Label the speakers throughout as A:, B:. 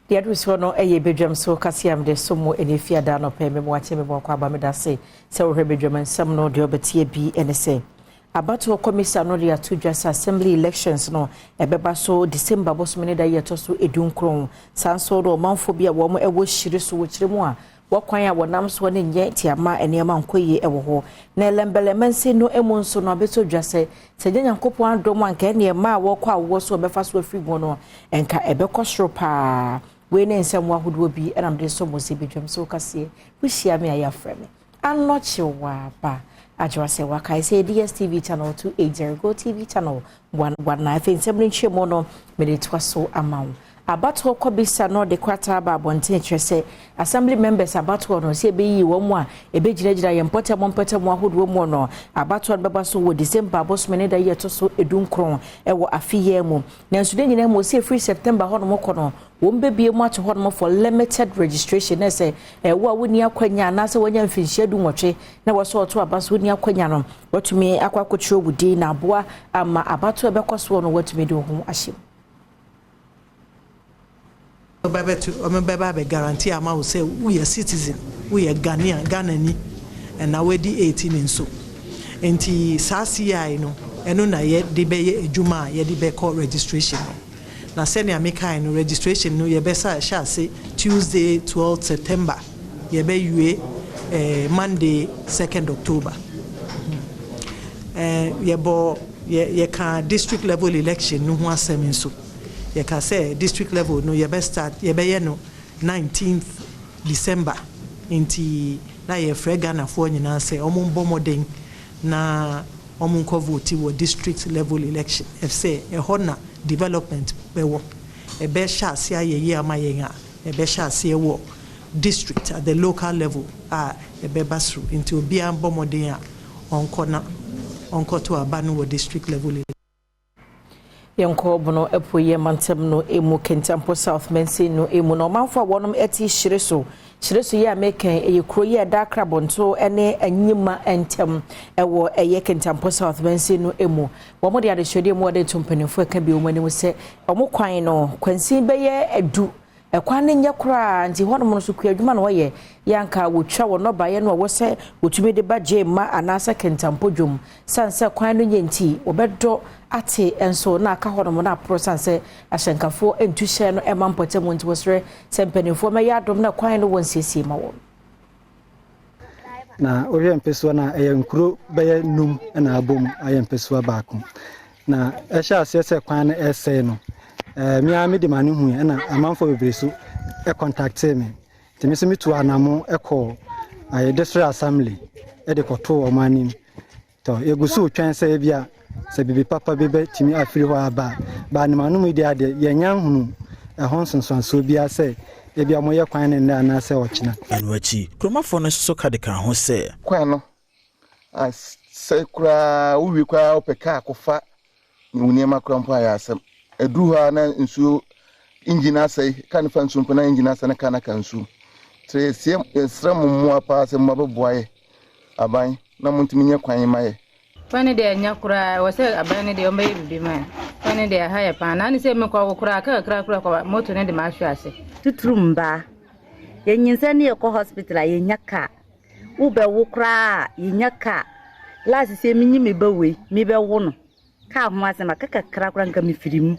A: Deɛ aduru soɔ no yɛ badwam so kaseɛ a mede som mo ɛne fiada anɔpa yi. Mema wakye, mema wakɔ aba. Meda ase sɛ wohwɛ badwam nsɛm no. Deɛ wobɛteɛ bi ne sɛ abatoɔ kɔmisa no de ato dwa sɛ assembly elections no ɛbɛba so December bosome ne da yi ɛtɔ so 19. Saa nso no, ɔmanfoɔ bi a wɔn ɛwɔ hyire so wɔ kyerɛ mu a wɔkwan a wɔnam soɔ no nyɛ tiama, nneɛma nkɔ yie wɔ hɔ. Na Ellembelle mansin no mu nso no, abɛtɔ dwa sɛ sɛ gye Nyankopɔn adom anka nneɛma a wɔkɔ awoɔ so wɔbɛfa so afiri mu no nka ɛbɛkɔ soro paa. Wei ne nsɛm ahodoɔ bi ɛna mede so mo sɛ badwam so kaseɛ. Wohyia me a, yɛafrɛ me Anɔkye Waaba Agyewa sɛ wakae sɛ DSTV channel 280, Go TV channel 119. Afei nsɛm no nkyerɛmu no mede toa so ama wo. Abatoɔ kɔbisa no de krataa ba abɔnten kyerɛ sɛ assembly members abatoɔ no sɛ ɛbɛyiyi wɔn mu a ɛbɛgyinagyina yɛn mpɔtam mpɔtam ahodoɔ mu no, abatoɔ no bɛba so wɔ December abosome ne da yi ɛto so 19 ɛwɔ afe yi mu. Nanso ne nyinaa mu, ɔsi efiri September hɔnom kɔ no, wɔn bɛbie mu ato hɔnom for limited registration, na sɛ ɛwɔ a wonni akwanya anaasɛ wɔnya mfinhyia 18 na wɔsɔ ɔto aba so, wonni akwanya no, wɔtumi akɔ akɔtwerɛ wo din na aboa ama abatoɔ ɛbɛkɔ soɔ no, wɔtumi de wɔn ho ahyɛ mu.
B: Ɔbɛbɛto ɔmo bɛba abɛ guarantee ama wo sɛ woyɛ citizen, woyɛ Ghanaian, Ghanani, ɛna wadi 18 nso. Nti saa CI no, ɛno na yɛde bɛyɛ adwuma a yɛde bɛkɔ registration no. Na sɛnea mekae no, registration no yɛbɛsa hyɛ ase Tuesday 12 September, yɛbɛwie Monday 2nd October. Yɛbɔ yɛka district level election no ho asɛm nso. Yɛka sɛ district level no yɛbɛ start, yɛbɛyɛ no 19th December. Nti na yɛfrɛ Ghanafoɔ nyinaa sɛ ɔmo mbɔ mmɔden na ɔmo nkɔ vote wɔ district level election, ɛfisɛ ɛhɔ na development bɛwɔ. Ɛbɛhyɛ ase ayɛ yie ama yɛn a ɛbɛhyɛ aseɛ wɔ district, at the local level a ɛbɛba soro. Nti obiara mbɔ mmɔden a ɔnkɔ na ɔnkɔto aba no wɔ district level.
A: Yɛnkɔ Bono Apueyɛ mantam no emu, Kintampo South mansin no emu, na ɔmanfo a wɔnom te hyire so hyire so yi a mekan ɛyɛ kuro yi a ɛda Akrabɔnto ne Anyima ntam ɛwɔ ɛyɛ Kintampo South mansin no emu, wɔn de adesuadeɛ mu wɔde to mpanimfoɔ ɛka bi wɔn anim sɛ wɔn kwan no kwansin bɛyɛ 10, ɛkwan no nyɛ koraa. Nti hɔnom no so kua adwuma na wɔyɛ yɛanka wɔtwa wɔn nnɔbaeɛ no a ɛwɔ sɛ wɔtumi de ba gye mma anaasɛ Kintampo dwom sane sɛ kwan no nyɛ, nti wɔbɛdɔ ate nso na aka hɔnom na aporɔ sane sɛ ahyɛnkafoɔ ntu hyɛn no ɛma mpɔtam. Nti wɔsrɛ sɛ mpanimfoɔ mɛyɛ adom na kwan no wɔ nsiesie ma wɔn.
C: Na wohwɛ mpɛsoa no a, ɛyɛ nkuro bɛyɛ num na abom ayɛ mpɛsoa baako. Na ɛhyɛ aseɛ sɛ kwan no ɛsɛe no, mmea mede m'ano hu, ɛna amanfoɔ bebree so ɛcontactee me. Nti me nso metu anamo ɛkɔɔ ayɛ district assembly ɛde kɔtoo wɔn anim. Tɔ yɛgu so twɛn sɛ ebia sɛ biribi papa bi bɛtumi afiri hɔ aba a baa ne manom yi deɛ adeɛ yɛnya nhunu ɛho nsonsansoɔ biara sɛ ebia moyɛ kwan no nnɛ anaasɛ ɔkyena.
D: Ɛno akyi, kuromafoɔ no nso ka de ka ho sɛ
E: kwan no asɛe koraa. Wowie koraa, wopɛ kaa kɔfa wo nneɛma koraa mpo ayɛ asɛm. Ɛduru hɔ a na nsuo, engine asɛe. Kaa no fa nsuo mpo na engine asɛe na kaa no aka nsuo. Nti yɛsrɛ mo mmoa paa sɛ mmoa bɛboa yɛ aban na montumi nyɛ kwan ma yɛ.
F: Kwan no deɛ ɛnyɛ koraa. Wɔ sɛ aban no deɛ ɔmbɛyɛ biribi ma yɛ. Kwan no deɛ ɛha yɛ paa na ne sɛ mekɔ wo koraa kaa kakra koraa kɔ moto no de ma ahwe ase.
G: Tuturu mbaa yɛnyinsɛn ne yɛkɔ hospital a, yɛnya kaa. Wobɛwo koraa a, yɛnya kaa. Last sɛ menyi me ba wei mebɛwo no, kaa ho asɛm aka kakra koraa nka mefiri mu.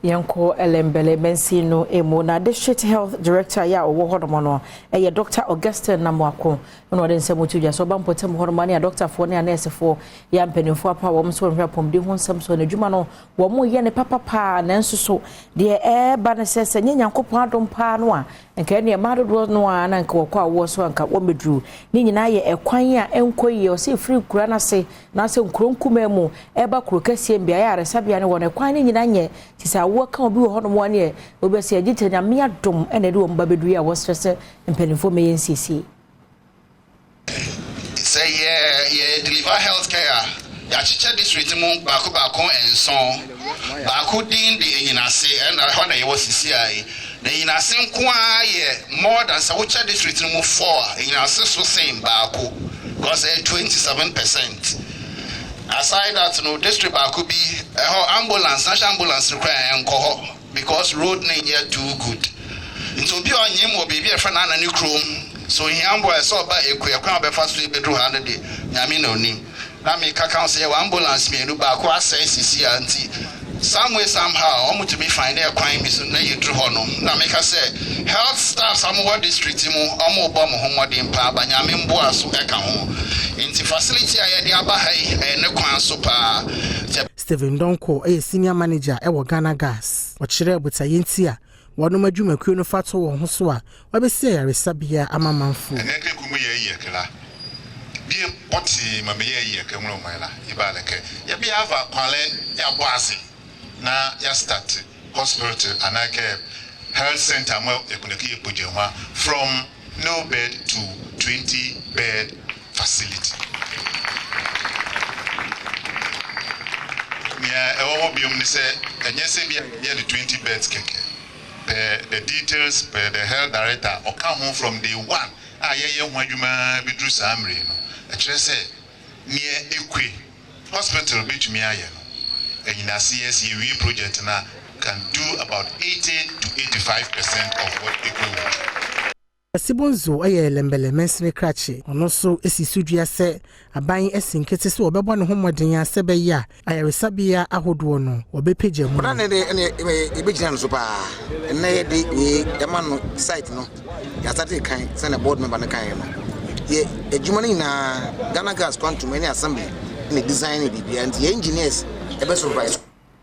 A: Yɛnkɔ Ellembelle mansin no mu, na district health director yɛ a ɔwɔ hɔnom no ɛyɛ Dr Augustine Namoako, na ɔde nsɛm to dwa sɛ ɔba mpɔtam hɔnom ne adɔktafoɔ ne anɛɛsefoɔ yɛ mpanimfoɔ apa wɔn nso wɔhwɛ apɔmuden ho nsɛm so n'adwuma no wɔn yɛ ne papapaa. Nanso so deɛ ɛreba no sɛ nyɛ Nyankopɔn adom paa no a, nka ɛne mmaa dodoɔ no a na nka wɔkɔ awoɔ so anka wɔmmɛduru ne nyinaa yɛ ɛkwan a ɛnkɔ yie. Ɔsɛ ɛfiri nkura no ase na sɛ nkuro nkumaa mu ɛba kuro kɛseɛ mbeaeɛ aresabea no wɔ no, ɛkwan no nyinaa nyɛ te sɛ awoɔ ka obi wɔ hɔnom a neɛ wobɛsɛ agye kyerɛ Nyame adom ɛna ɛde wɔn ba bɛduru a wɔsrɛ sɛ mpanimfoɔ mɛyɛ nsiesie.
H: Sɛ yɛ deliver health care a, yɛakyekyɛ district mu baako baako nson. Baako din de Enyinase, ɛna ɛhɔ na yɛwɔ sisi a yi. Na Enyinase nko ara yɛ more than sɛ wokyɛ district no mu four a, Enyinase so sen baako because ɛyɛ 27%. Aside that no, district baako bi, ɛhɔ ambulance, national ambulance no koraa ɛnkɔ hɔ because road no nyɛ too good. Nti obi a ɔnyem wɔ baabi a yɛfrɛ no Anane kurom, sɛ ohia mboa a ɛsɛ ɔba Ekue, kwan a ɔbɛfa so ebeduru ha no de, Nyame na onim. Na meka ka ho sɛ yɛwɔ ambulance mienu, baako asɛe sisi a nti some way somehow wɔn tumi find ɛkwan bi so na yɛduru hɔ nom. Na meka sɛ health staffs a wɔwɔ district mu wɔn rebɔ wɔn ho mmɔden paa ba Nyame mboa so ɛka ho. Nti facility a yɛde aba ha yi ɛyɛ ne kwan so paa. Nti.
I: Stephen Donkor yɛ Senior Manager wɔ Ghana Gas. Ɔkyerɛɛ botaeɛ nti a wɔnom adwumakuo no fa to wɔn ho so a wɔabɛsi ayaresabea ama manfoɔ.
J: Ɛnɛ ke ku mu yɛ yɛ ke la, bie pɔtee ma meyɛ yɛ ke ŋlɔ mɔɛ la, iba lɛ kɛ yɛ bi ava kwanlɛ ya bɔ ase na ya start hospital anaa kɛ health center mɔ yɛ kunɛ ke yɛ kpodze hwa from no bed to 20 bed facility. Nea ɛwɔ hɔ biom ne sɛ ɛnyɛ sɛ bi a yɛyɛ no 20 beds kɛkɛ. Per the details per the health director a ɔka ho from day one a yɛyɛ ho adwuma ara bɛduru saa mmerɛ yi no, ɛkyerɛ sɛ neɛ Ekwe hospital bɛtumi ayɛ no, Anyinase yɛ sɛ yɛwie project no a can do about 80 to 85% of what Ekwe will do.
I: Asibonzo yɛ Lembele mansini krakye. Ɔno nso si so dua sɛ aban asi nkete sɛ wɔbɛbɔ ne ho mmɔden ara sɛ ɛbɛyɛ a ayaresabea ahodoɔ no wɔbɛpagya mu.
K: Ɔda no de ɛne yɛbɛgyina no so paa. Ɛnnɛ yɛde wei yɛama no site no yɛasate kan sɛnea board member no kaeɛ no. Yɛ adwuma no nyinaa Ghana Gas Quantum ne Assembly na design ne biribiara nti yɛn engineers ɛbɛ supervise.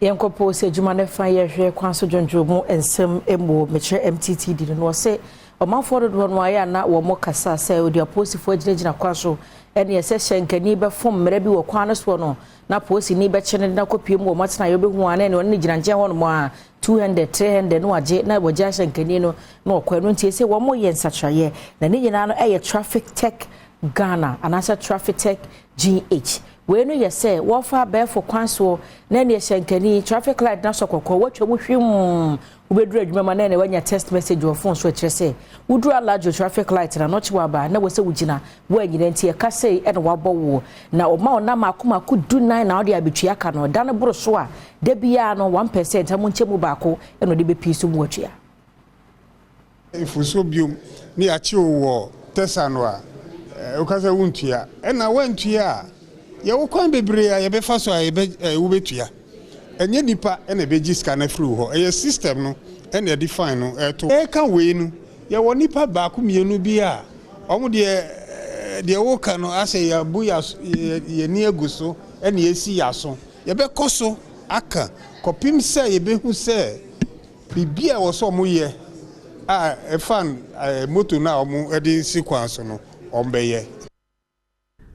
A: Yɛnkɔ Post adwuma no fa yɛhwɛ kwan so dwondwo mu nsɛm mu mekyerɛ MTTD no na ɔse ɔmanfoɔ dodoɔ no ayɛ a na wɔn kasa sɛ ɔde apolisifoɔ agyinagyina kwan so ɛne ɛsɛ hyɛnkani bɛfom mmerɛ bi wɔ kwan no soɔ no na polisini bɛkye no de no akɔpie mu wɔ atenaeɛ wobɛhu a na ɛne ɔne no gyina nkyɛn hɔnom a 200 300 na wagye na wɔgye ahyɛnkani no na ɔkɔ. Ɛno nti ɛsɛ wɔn yɛ nsakyeraeɛ na ne nyinaa no ɛyɛ Traffic Tech Ghana anaasɛ Traffic Tech GH. Wei no yɛ sɛ wɔfa abɛɛfo kwan soɔ na ɛne hyɛnkani traffic light na sɔ kɔkɔɔ watwa mu hwim wobɛduru adwuma ma na ɛne wanya text message wɔ phone so ɛkyerɛ sɛ woduru Alajo traffic light na nɔkye waba na wɔ sɛ wogyina woanyina nti ɛka sei ɛna wabɔ woɔ na ɔma ɔna maako maako 14 na wode abɛtua ka no ɛda no boro so a da biara no 1% amu nkyɛ mu baako ɛna ɔde bɛpii so mu watua.
L: Mfomsoɔ biom ne yɛakye wo wɔ Tesa no a, woka sɛ wontua. Ɛna woantua a, yɛwɔ kwan bebree a yɛbɛfa so a yɛbɛ wobɛtua. Ɛnyɛ nipa na ɛbɛgye sika no afiri wo hɔ, ɛyɛ system no na ɛde fine no ɛto. Yɛreka wei no, yɛwɔ nipa baako mmienu bi a wɔn deɛ deɛ woka no asɛ yɛabu yɛn ani agu so na yɛasi yɛn aso. Yɛbɛkɔ so aka kɔpem sɛ yɛbɛhu sɛ biribi a ɛwɔ sɛ wɔyɛ a ɛfa moto no a wɔde si kwan so no, wɔbɛyɛ.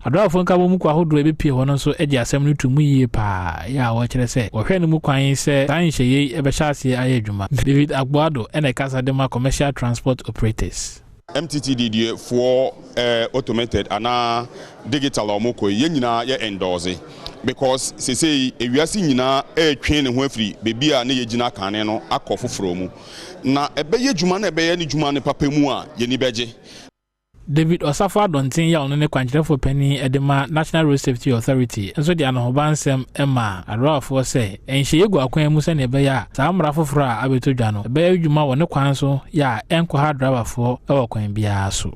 M: Adraafoɔ nkabom kuo ahodoɔ a ɛbɛpue hɔ no nso gye asɛm no to mu yie pa ara, yɛ a wɔkyerɛ sɛ wɔhwɛ no mu kwan sɛ saa nhyehyɛeɛ yi bɛhyɛ aseɛ ayɛ adwuma. David Agboado na ɛkasa de ma Commercial Transport Operators.
N: MTTD deɛ foɔ eh, automated anaa digital a wɔn kɔ yi, yɛn nyinaa yɛ endorse because sesei ewiase nyinaa ɛretwe ne ho afiri baabi a ne yɛgyina kane no akɔ foforɔ mu. Na ɛbɛyɛ adwuma na ɛbɛyɛ ne dwuma no papa mu a, yɛn ani bɛgye.
M: David Osafo Adonten yɛ ɔno ne kwankyerɛfoɔ panin de ma National Road Safety Authority nso de anohoba nsɛm maa adrɔbafoɔ sɛ nhyehyɛeɛ gu akwan mu sɛdeɛ ɛbɛyɛ a saa mmara foforɔ a abɛtɔ dwa no bɛyɛ adwuma wɔ ne kwan so yɛ a ɛnkɔha adrɔbafoɔ wɔ kwan biara so.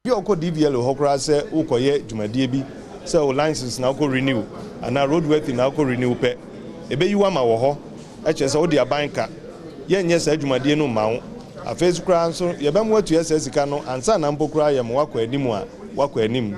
O: Bi a wokɔ DVLA hɔ koraa sɛ worekɔyɛ dwumadie bi sɛ wo license na wokɔ renew anaa road worthy na wokɔ renew pɛ, ɛbɛyi wo ama wɔ hɔ. Kyerɛ sɛ wode aban ka. Yɛnyɛ saa dwumadie no mma wo. Afei nso koraa nso yɛbɛma woatua saa sika no ansa na mpo koraa yɛma woakɔ anim a woakɔ anim.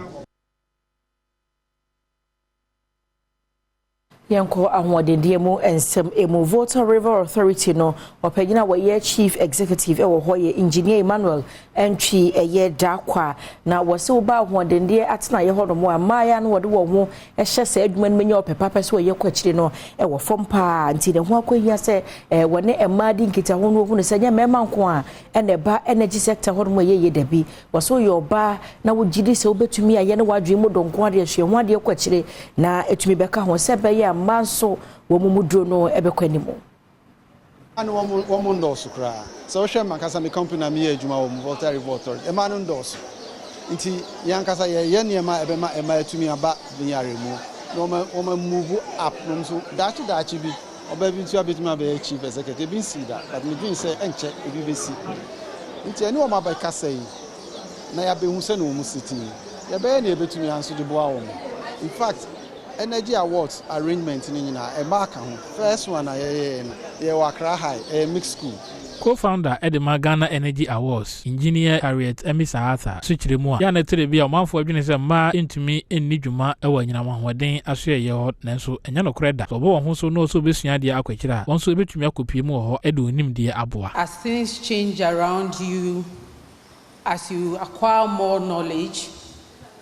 A: Yɛnkɔ ahoɔdendeɛ mu nsɛm mu. Volta River Authority no ɔpanyin a wɔyɛ Chief Executive wɔ hɔ yɛ Engineer Emmanuel Antwi ɛyɛ Dakwa na wɔsɛ woba ahoɔdendeɛ atenaeɛ hɔ nom a mmaayɛ no wɔde wɔn ho hyɛ saa adwuma no menya ɔpɛ papa sɛ wɔyɛ kɔ akyire no ɛwɔ fam paa nti ne ho akɔhia sɛ wɔne mmaa di nkitaho no wɔhunu sɛ nyɛ mmarima nko a ɛna ɛba energy sector hɔ nom ɛyɛ yie dabi. Wɔsɛ woyɛ ɔbaa na wogye di sɛ wobɛtumi ayɛ ne w'adwene mu dɔ nko adeɛ sua ho adeɛ kɔ akyire na ɛtumi bɛka ho sɛ ɛbɛyɛ a mmaa nso wɔn mu duro no ɛbɛkɔ anim.
P: Mmaa no wɔn nnɔɔso koraa. Sɛ wohwɛ m'ankasa me company a meyɛ adwuma wɔ mu, Volta River Authority, mmaa no nnɔɔso. Nti yɛn ankasa yɛyɛ nneɛma a ɛbɛma mmaa atumi aba VRA mu. na wɔn wɔn move up na wɔn nso daakye daakye bi ɔbaa bi nso abɛtumi abɛyɛ chief executive. Ebi nsii da, but medwene sɛ ɛnkyɛ ebi bɛsi. Nti ɛne wɔn abɛkasa yi na yɛabɛhu sɛnea wɔn si te yi, yɛbɛyɛ nea yɛbɛtumi ara nso de boa wɔn. In fact, Energy Awards arrangement no nyinaa, mmaa ka ho. First one a yɛyɛeɛ no, yɛwɔ Accra High, ɛyɛ mixed school.
M: Co-founder de ma Ghana Energy Awards, Engineer Harriet Amissah Arthur nso kyerɛ mu a, yɛ a na ɛtɔ da bi a ɔmanfoɔ dwene sɛ mmaa ntumi nni dwuma wɔ anyinam ahoɔden asoɛeɛ hɔ nanso ɛnyɛ nokorɛ da. Sɛ wɔbɔ wɔn ho so na wɔsɛ wɔbɛsua adeɛ akɔ akyire a, wɔn nso bɛtumi akɔpue mu wɔ hɔ de wɔn nimdeɛ aboa.
Q: As things change around you, as you acquire more knowledge,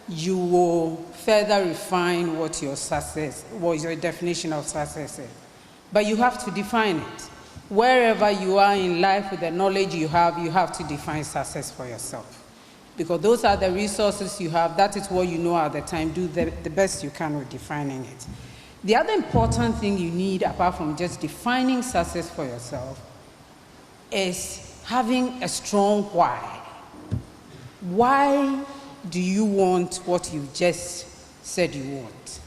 Q: you will further refine what your success, what your definition of success is. But you have to define it. Wherever you are in life with the knowledge you have, you have to define success for yourself. Because those are the resources you have, that is what you know at the time. Do the, the best you can with defining it. The other important thing you need, apart from just defining success for yourself, is having a strong why. Why do you want what you just said you want?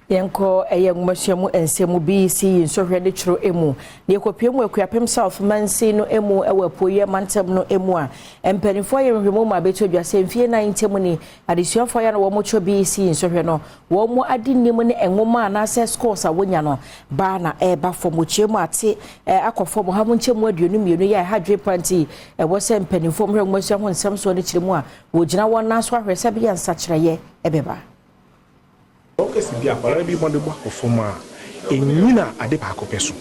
A: Yɛnkɔ ɛyɛ nwomasua mu nsɛm mu BEC nsɔhwɛ ne twerɛ mu na yɛkɔpue mu Akuapem South mansin no mu wɔ Apueeɛ mantam no mu a mpanimfoɔ ayɛ nhwehwɛmu ma abɛtɔ dwa sɛ mfie nan ntam ni adesuafoɔ ayɛ na wɔn BEC nsɔhwɛ no wɔn mu adenim ne nwoma anaasɛ scores a wɔnya no baa na ɛreba fam. Wɔkyerɛ mu ate akɔ fam ɔha mu nkyɛmu 22 yɛ a ɛha adwene pa nti ɛwɔ sɛ mpanimfoɔ mmrɛ nwomasua ho nsɛm soɔ no kyerɛ mu a wɔgyina wɔn nan so ahwɛ sɛ ɛbɛyɛ nsakyeraeɛ ɛbɛba.
R: Ɔka sɛ bi akwadaa bi mmɔdenbɔ akɔ fam a, ɛnnyina ade baako pɛ so.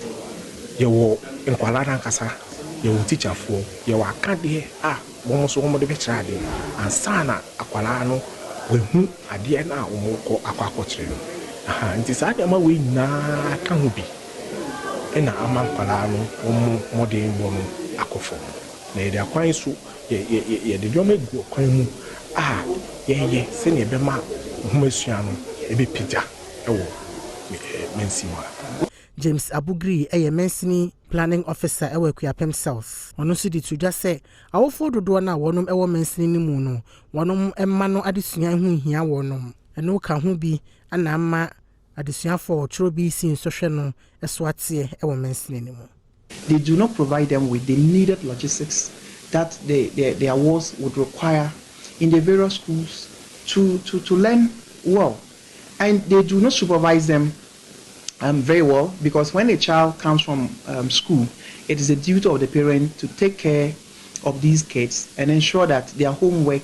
R: Yɛwɔ nkwadaa no ankasa, yɛwɔ tikyafoɔ, yɛwɔ akadeɛ a wɔn nso wɔde bɛkyerɛ adeɛ ansa na akwadaa no wahu adeɛ no a wɔrekɔ akɔ akɔkyerɛ no. Ahaa, nti saa nneɛma wei nyinaa ka ho bi na ama nkwadaa no wɔn mmɔdenbɔ no akɔ fam. Na yɛde akwan so, yɛ, yɛ, yɛ, yɛde nneɛma agu ɔkwan mu a yɛyɛ sɛnea ɛbɛma nhomasua no bɛpagya wɔ mansin mu ha.
I: James Abugri yɛ mansini Planning Officer wɔ Akuapem South. Ɔno nso de to dwa sɛ awofoɔ dodoɔ no a wɔnom wɔ mansini no mu no, wɔnom mma no adesua ho nhia wɔnom. Ɛno ka ho bi na ama adesuafoɔ a wɔtwerɛ BEC nsɔhwɛ no so ateɛ wɔ mansini no mu.
S: They do not provide them with the needed logistics that the, the, their wards would require in the various schools to, to, to learn well. And they do not supervise them um, very well because when a child comes from um, school, it is the duty of the parent to take care of these kids and ensure that their homework,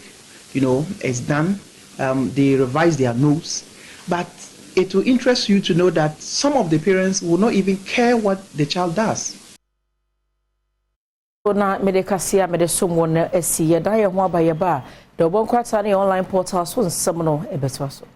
S: you know, is done. Um, they revise their notes. But it will interest you to know that some of the parents will not even care what the child does.
A: Na mede kaseɛ a mede som wo no asi. Yɛdan yɛn ho aba yɛba a, deɛ ɔbɔ nkrataa ne yɛn online portal so nsɛm no ɛbɛtoa so.